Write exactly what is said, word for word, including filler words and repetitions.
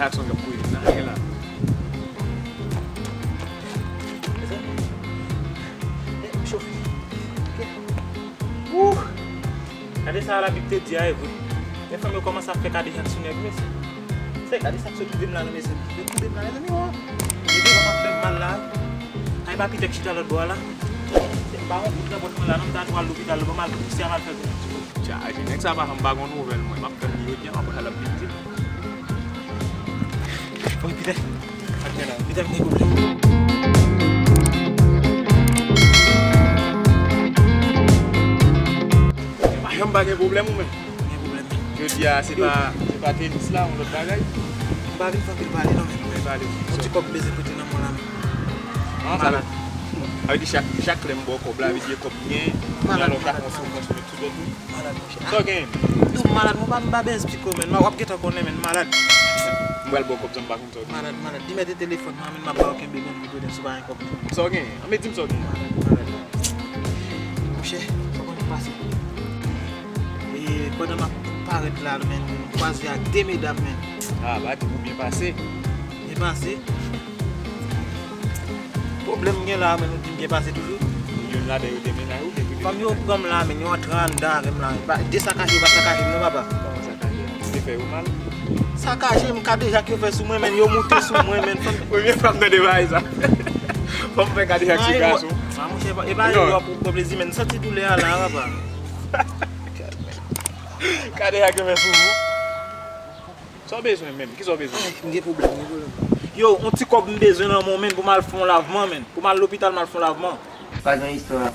Jackson k ap kouri vin la, gen la. Mezanmi. Eh, m chofe. Ok. Wouh! Gade sa Labib te di a, e vre. Men fanm yo kòmanse ap fè kadejak sou nèg, mesye. Se gade sa k sot rive m la, non, mesye. Yo koube m la, mezanmi, oh. Li devan m ap fè m mal la. Ay, pa Pitè k chita lòt bò a la. M pa yon goud nan pòch mwen la, non, m ta dwe al lopital, bon, m al pouse a, m al fè gwo ti kout. Chaje, nèg sa pa janm pa gon nouvèl mwen. M ap tann li jodi a, m ap al ap vin di l. Wi, Pitè. Pitè, m gen pwoblèm. Pa janm pa gen pwoblèm ou menm. M gen pwoblèm. Jodi a, se pa, se pa tenis la, yon lòt bagay. M pa vin fè anpil pale, non, men. Mwen pale. Yon ti kòb m bezwen pote nan men la, men. An, sa vle di chak, chak lè m ba w kòb la, vle di e kòb m gen, malad, alò, malad, chak mwa se yon konsome tout lòt. Malad, monchè. Sa w gen? Yo, m malad, mwen pa, m pa bezwen esplike w, men. W ap gentan konnen, men, m malad. M pral ba w kòb, sa m pa konn sa w gen. Malad, malad. Di mèt telefòn nan, men, m ap ba w kenbe, men, pou w ede m si w pa gen kòb. Sa w gen? Anben, di m sa w gen. Malad, malad. Monchè, sa w konnen pase. E pandan m ap parèt la, men, m kwaze ak de medam, men. Ah, pa di m ou byen pase. Byen pase. Pwoblèm m gen la, men, ou di m byen pase toujou. Youn ladan yo te mennaj ou, te tou de. Fanm yo pran m la, men, yo antre anndan avè m la. Ba, de sakaje, yo pa sakaje m, non, papa. Kòman sakaje? Ou te fè yo mal? Sakaje m, kadejak yo fè sou mwen, men, yo moute sou mwen, men, fanm. Premye fwa m tande bagay sa. Fanm fè kadejak sou gason. Ah, monchè, e pa yo ap pran plezi, men, m santi doulè a la, papa. Kadejak yo fè sou ou. Sa w bezwen menm? Ki sa w bezwen? Ay, m gen pwoblèm, m gen pwoblèm. Yo, yon ti kòb m bezwen nan men w, men, pou m al fè yon lavman, men. Pou m al lopital, m al fè yon lavman. Pa gen istwa.